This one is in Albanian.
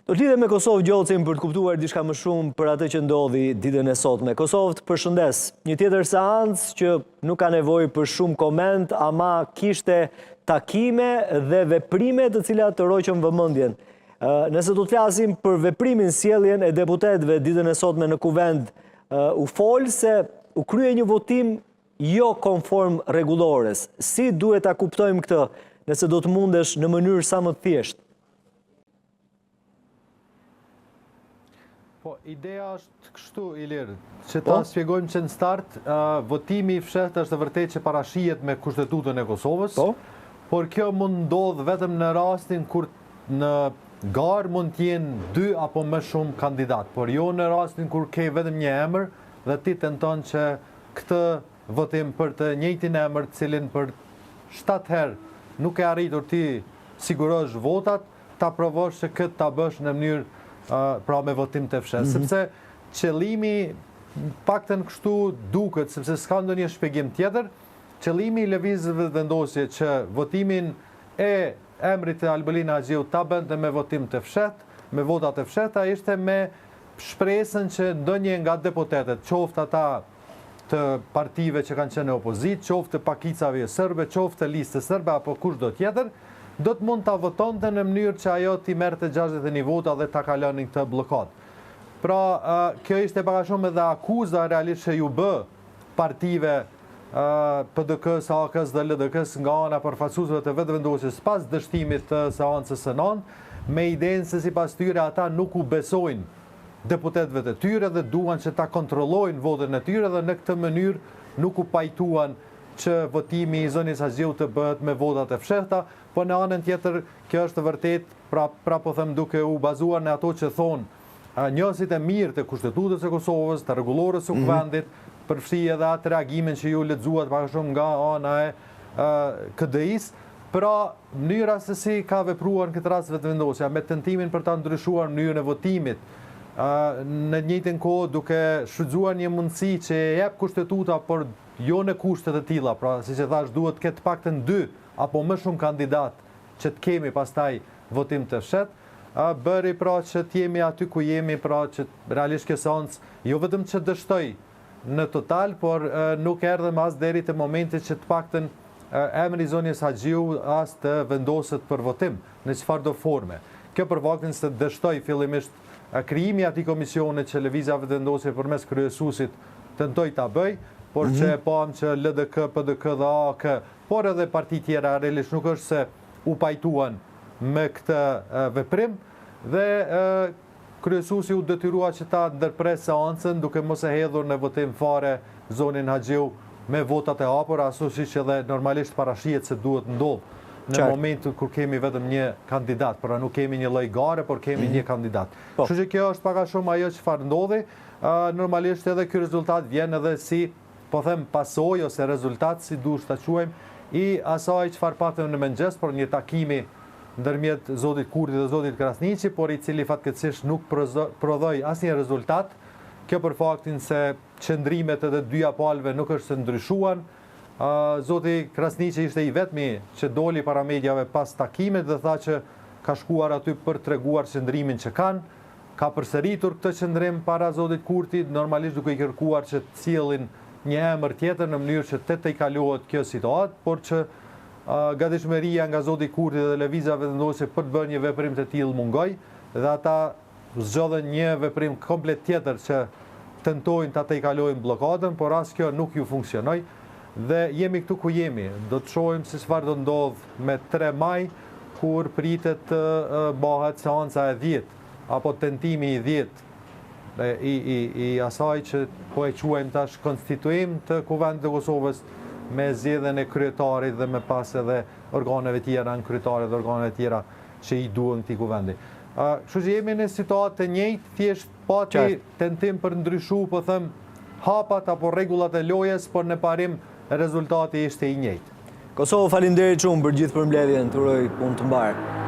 Do të lidhem me Kosovë Gjocin për të kuptuar diçka më shumë për atë që ndodhi ditën e sotme. Kosovë të përshëndes. Një tjetër seancë që nuk ka nevojë për shumë koment, ama kishte takime dhe veprime të cilat tërhoqën vëmendjen. Nëse do të flasim për veprimin sjelljen e deputetëve ditën e sotme në Kuvend, u fol se u krye një votim jo konform rregullores. Si duhet ta kuptojmë këtë, nëse do të mundesh në mënyrë sa më të thjeshtë? Po, ideja është kështu, Ilir, që ta po? shpjegojmë që në start, votimi i fshehtë është e vërtetë që parashihet me kushtetutën e Kosovës, po? por kjo mund ndodhë vetëm në rastin kur në garë mund të jenë dy apo më shumë kandidatë, por jo në rastin kur ke vetëm një emër dhe ti tenton që këtë votim për të njëjtin emër të cilin për 7 herë nuk ke arritur t'i sigurosh votat, ta provosh që këtë ta bësh në mënyrë pra me votim të fshehtë. Mm -hmm. Sepse qëllimi paktën kështu duket, sepse s'ka ndonjë shpjegim tjetër, qëllimi i Lëvizjes Vetëvendosje që votimin e emrit të Albulena Haxhiut ta bënte me votim të fshehtë, me vota të fshehta, ishte me shpresën që ndonjë nga deputetët, qoftë ata të partive që kanë qenë në opozitë, qoftë të pakicave serbe, qoftë të listës serbe apo kushdo tjetër, do të mund ta votonte në mënyrë që ajo t'i merrte 61 vota dhe ta kalonin këtë bllokadë. Pra, kjo ishte pak a shumë edhe akuza realisht që iu bë partive PDK-së, AAK-së dhe LDK-së nga ana e përfaqësuesve të Vetëvendosjes pas dështimit të seancës së nëntë, me idenë se sipas tyre ata nuk u besojnë deputetëve të tyre dhe duan që ta kontrollojnë votën e tyre dhe në këtë mënyrë nuk u pajtuan që votimi i zonjës Haxhiu të bëhet me votat e fshehta, po në anën tjetër kjo është vërtet, pra pra po them duke u bazuar në ato që thonë njohësit e mirë të Kushtetutës së Kosovës, të rregullores së mhm. Kuvendit, përfshi edhe atë reagimin që ju lexuat pak a shumë nga ana e KDI-së, pra Mënyra se si ka vepruar në këtë rast Vetëvendosja, me tentimin për ta ndryshuar mënyrën e votimit, në të njëjtën kohë duke shfrytëzuar një mundësi që e jep Kushtetuta, por jo në kushte të tilla, pra siç e thashë duhet të ketë të paktën dy apo më shumë kandidatë që të kemi pastaj votim të fshehtë, bëri pra që të jemi aty ku jemi, pra që realisht kjo seancë jo vetëm që dështoi në total, por nuk erdhëm as deri te momenti që të paktën emri i zonjës Haxhiu as të vendoset për votim në çfarëdo forme. Kjo për faktin se dështoi fillimisht krijimi i atij komisioni që Lëvizja Vetëvendosje përmes kryesuesit tentoi ta bëjë, por që e pamë që LDK, PDK dhe AAK, por edhe parti tjera realisht nuk është se u pajtuan me këtë veprim dhe Kryesuesi u detyrua që ta ndërpresë seancën duke mos e hedhur në votim fare zonjën Haxhiu me votat e hapura, ashtu siç edhe normalisht parashihet se duhet ndodhë në momentin kur kemi vetëm një kandidat, pra nuk kemi një lloj gare, por kemi një kandidat. Po. Kështu që kjo është pak a shumë ajo çfarë ndodhi. Normalisht edhe ky rezultat vjen edhe si, po them, pasojë ose rezultat, si dush ta quajmë, i asaj çfarë patëm në mëngjes, por një takimi ndërmjet zotit Kurti dhe zotit Krasniqi, por i cili fatkeqësisht nuk prodhoi asnjë rezultat, kjo për faktin se qëndrimet e të dyja palëve nuk është se ndryshuan. Zoti Krasniqi ishte i vetmi që doli para mediave pas takimit dhe tha që ka shkuar aty për të treguar qëndrimin që kanë, ka përsëritur këtë qëndrim para zotit Kurti, normalisht duke i kërkuar që të sjellin një emër tjetër në mënyrë që të tejkalohet kjo situatë, por që Gatishmëria nga zoti Kurti dhe Lëvizja Vetëvendosje për të bërë një veprim të tillë mungoi dhe ata zgjodhën një veprim komplet tjetër që tentojnë ta tejkalojnë bllokadën, por as kjo nuk ju funksionoi dhe jemi këtu ku jemi. Do të shohim se çfarë do ndodhë me 3 maj kur pritet të mbahet seanca e 10 apo tentimi i 10 i, i, i asaj që po e quajmë tash konstituim të Kuvendit të Kosovës me zgjedhjen e kryetarit dhe më pas edhe organeve tjera, nënkryetarit dhe organeve tjera që i duhen këtij kuvendi. Kështu që jemi në situatë të njëjtë, thjesht pati tentim për ndryshu, po them, hapat apo rregullat e lojës, por në parim rezultati ishte i njëjtë. Kosovë, faleminderit shumë për gjithë përmbledhjen, të uroj punë të mbarë.